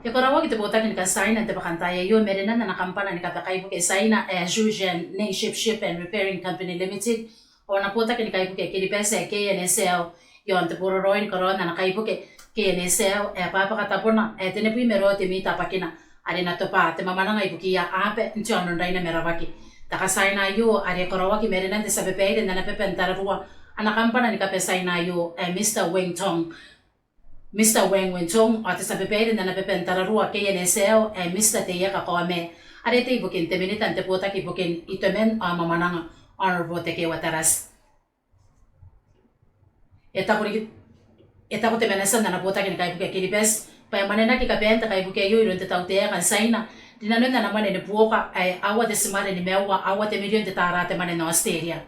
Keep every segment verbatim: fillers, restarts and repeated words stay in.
E karaoaki te botaki ni katiaina n te bwakantaai aio marenan ana kambana ni kabekaibuke Tiaina ae Zhujian Ningship Ship and Repairing Company Limited, ao ana botaki ni kaibuke Kiribati ae K N S L, iaon te boraraoi ni karaoan ana kaibuke K N S L ae bwabwaka tabona ae tenibwi ma ruaiwa te mita bwakina, are e na tobwa te mwamwananga ibukiia aaba n te aono n Raina ma Rawaki. Te katiaina aio are e karaoaki marenan te tia babaire n ana baba n tararua ana kambana ni kabane Tiaina aio ae Mister Wang Tong. Mister Wang Wentong, ao te tia babaire n ana baba n tararua K N S L ae Mister Teiaka Kaome, are e tei ibukin te minita n te botaki ibukin itoman ao mwamwananga, Honourable Tekeeua Tarati. E taku riki, e taku te manatia n ana botaki ni kaibuke Kiribati bwa e mwanenaki kabaean te kaibuke aio iroun te tautaeka n Tiaina rinanon ana mwane ni buoka ae aua te timare nimaua aua te mirion te taara te mwane n Australia.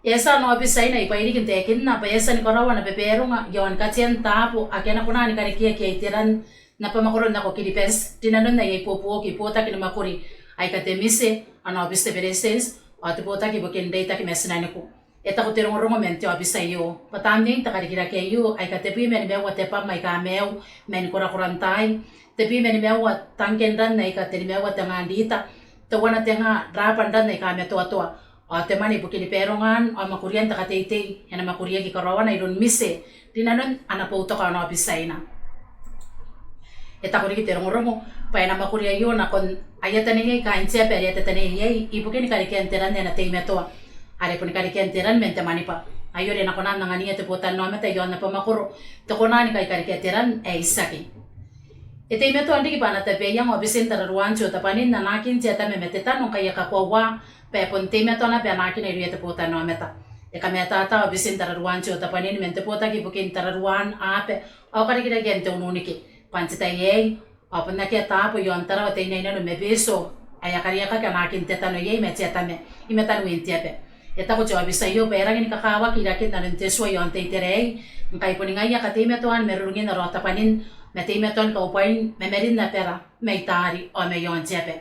E a tia ana aobiti Tiaina i Bairiki n taekinna bwa e a tia ni karaoa ana babaronga iaon katean taabo ake a na kona ni karekeaki iai te ran n abamwakoro nako Kiribati rinanon aia ibuobuoki botaki ni mwakuri aika te MISE, ana aobiti te Beretitenti, ao te botaki ibukin reitaki ma tinaniku. E taku te rongorongo man te aobiti aio bwa tamnein te karikirake aio aika tebwi ma nimaua te bwam aika maiu man korakoran taai, tebwi ma nimaua tangke n ran aika tenimaua te nga n rita, teuana te nga rabwa n ran aika matoatoa, ao te mwane ibukini barongaan ao mwakurian te kateitei e na mwakuriaki karaoana iroun MISE rinanon ana boutoka ana aobiti Tiaina. E taku riki te rongorongo bwa e na mwakuri aio nakon aia taneiai kaain te aba are e a tataneiai ibukini karekean te ran ae e na teimatoa, are boni karekean te ran man te mwanibwa. Aio are e na kona n angania te botannaomata iaon abamwakoro te kona ni kaikarekea te ran ae itiaki. E teimatoa n riki bwa a na tabeaianga aobitin tararuan te otabwanin anaakin te atama ma te tano ngkai e kakoaua bwa e bon teimatoa naba anaakina irouia te botannaomata. E kamatata aobitin tararuan te otabwanin man te botaki ibukin tararuan aaba ao karikirakean te ununiki bwa n te tai aei ao bon akea taabo iaon Tarawa Teinainano ma Betio ae a kariaiakaki anaakin te tano iai ma te atama i mataniwin te aba. E taku te aobiti aio bwa e rangi ni kakawaki irakin nanon te tua iaon te itera aei, ngkai boni ngaia kateimatoan marurungin ara otabwanin ma teimatoan kaubwain ma marin abara mai taari ao mai aon te aba.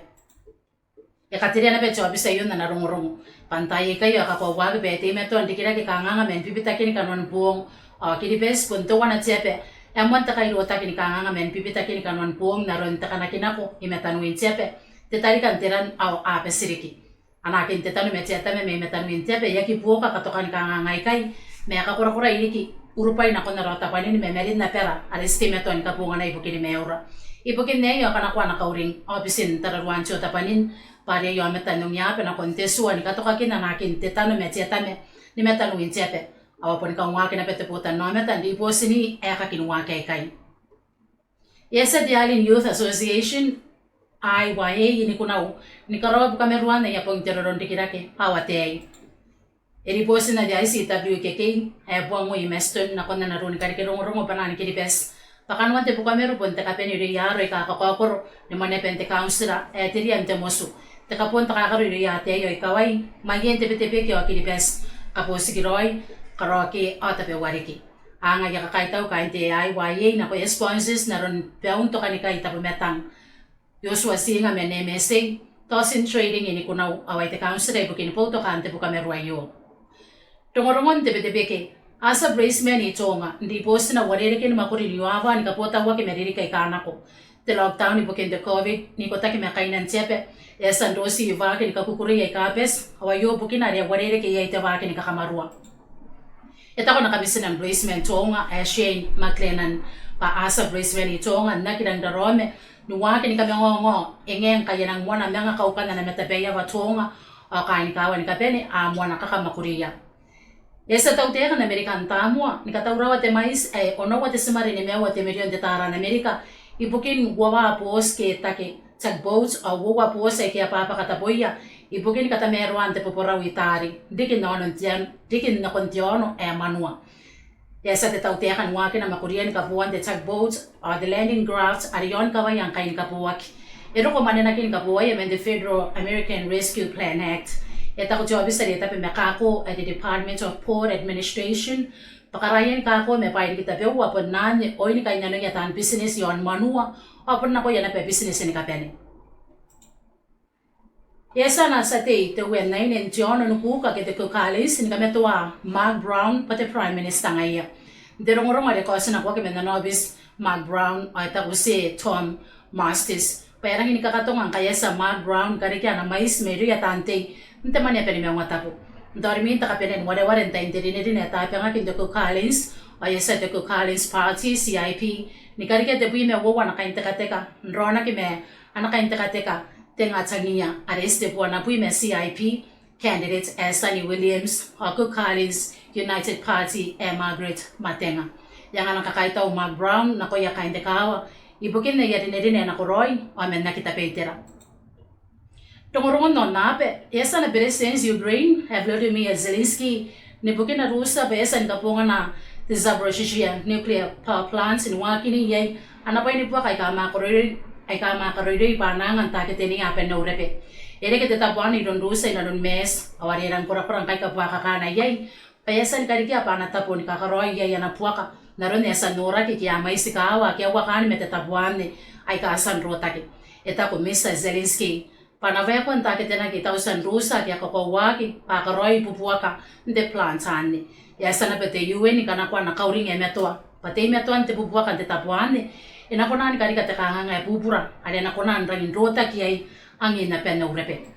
E katerea naba te aobiti aio n ana rongorongo bwa n taai aikai ao e kakoauaki bwa e teimatoa n rikirake kanganga man bibitakin kanoan boong, ao Kiribati bon teuana te aba ae moan te kairotaki ni kanganga man bibitakin kanoan boong n aron te kanaki nako i mataniwin te aba, te tarika n te ran ao aaba tiriki. Anaakin te tano ma te atama mai mataniwin te aba e aki buoka katokan kanganga aikai, ma e kakorakorai riki urubwai nakon ara otabwanin ma marin abara are ti teimatoa ni kabonganai ibukini maiura. Ibukin aei ao e kanakoa ana kauring aobitin tararuan te otabwanin bwa a riai aomata n ongeaba nakon te tua ni katokakin anaakin te tano ma te atama ni mataniwin te aba, ao a boni kaungaaki naba te botannaomata n ribootin aekakin waaki aikai. E a tia te Island Youth Association, I Y A, i Nikunau ni karaoa bukamaruan aia bong te roronrikirake bwa aua te ai. E ribootinna te I C W ikekei ae Buangui Maston nakon ana ruu ni kareke rongorongo Bwanaan Kiribati bwa kanoan te bukamaru bon te kabane irouia aaro aika kakaokoro ni mwaneaban te kauntira ae Tirian te Motu, te kaboon takakaro irouia ataei ao ikawai, mwaiein te Betebeke ao Kiribati, kabootikiraoi, karaoke ao tabeua riki. A anga aia kakaitau kaain te I Y A nakoia sponsors n aron baun tokanikai Tabumatang, Joshua Singa man M S A, Tosin Trading i Nikunau, ao ai te kauntira ibukin boutokaan te bukamaru aio. Rongorongon te Betebeke. A tia bureitiman i Tonga n ribootinna uarereken mwakuri n iowawa ni kabotauaki ma ririki aika nako. Te lockdown ibukin te COVID n ikotaki ma kainan te aba e a tia n roti waaki ni kakukurei aika bati, ao aio bukina are a uarereke iai te waaki ni kakamarua. E taku ana kamitina ni bureitiman Tonga ae Shane McLennan bwa a tia bureitiman i Tonga n aki rangi n raraoma ni waaki ni kamangaongao, e ngae ngkai e nang moana manga kaukan ana matabeaiawa Tonga, ao kaain kaawa ni kabane a moana kakamwakuriia. E a tia tautaekan Amerika n Tamoa ni katauraoa te mwaiti ae onoua te timare nimaua te mirion te taaran Amerika ibukin uoua booti ke take, tugboats, ao uoua booti aike a bwabwaka taboia ibukin katamaroan te boborau i taari, riki n aono n te an-, riki nakon te aono ae Manua. E a tia te tautaeka ni waakina mwakurian kabooan te tugboat ao te landing craft are iaon kawaia ngkai ni kabooaki. E roko mwanenakin kabooaia man te Federal American Rescue Plan Act. E taku te aobiti are tabe ma kako ae te Department of Port Administration bwa karaian kako ma bwaai riki tabeua bon anne oin kainnanoia taan bitineti iaon Manua ao bon nakoia naba bitineti ni kabane. E a tia ana tia tei te Uea n Aine n te aono ni kuuka ke te Cook Islands ni kamatoa Mark Brown bwa te Prime Minister ngaia. N te rongorongo are kaotinakoaki man ana aobiti Mark Brown ao e taku te Tom Mastis bwa e rangi ni kakatonga ngkai e a tia Mark Brown ni karekea ana mwaiti mairouia taan tei n te mwaneaba ni maungatabu. N te aoa rimwin te kabanea ni wareware n tain te rinerine ae tabangaki n te Cook Islands ao e a tia te Cook Islands Party, C I P, ni karekea tebwi ma uoua ana kaintekateka n raonaki ma ana kaintekateka Tenga Tangia are e titeboo naba ma C I P candidate ae Sonny Williams ao Cook Islands United Party ae Margaret Matenga. E anga ana kakaitau Mark Brown nakoia kaain te kaawa ibukin aia rinerine ae nakoraoi ao man aki tabeitera. Rongorongon aonnaba. E a tia ana beretitenti Ukraine ae Volodymyr Zelensky ni bukina Russia bwa e a tia ni kabongana te Zaporizhzhia nuclear power plant ni waakina iai ana bwai ni buaka aika mwakaroiroi, aika mwakaroiroi bwa a na anga n taketeninga Abana Urepe. E reke te tabo anne iroun Russia inanon Maati ao are e rangi korakora ngkai kabuakakana iai bwa e a tia ni karekea bwa a na tabo ni kakaraoi iai ana buaka n aron ae e a tia n noraki ke a mwaiti kaawa ake a uakaan ma te tabo anne aika a tia n rotaki. E taku Mister Zelensky bwa a na waekoa n taketenaki tautian Russia ake a kakoauaki bwa a karaoi bubuaka n te plant anne. E a tia naba te U N ni kanakoa ana kauring ae matoa bwa teimatoan te bubuaka n te tabo anne e na kona ni karika te kanganga ae bubura are a na kona n rangi n rotaki iai angin Abana Urepe.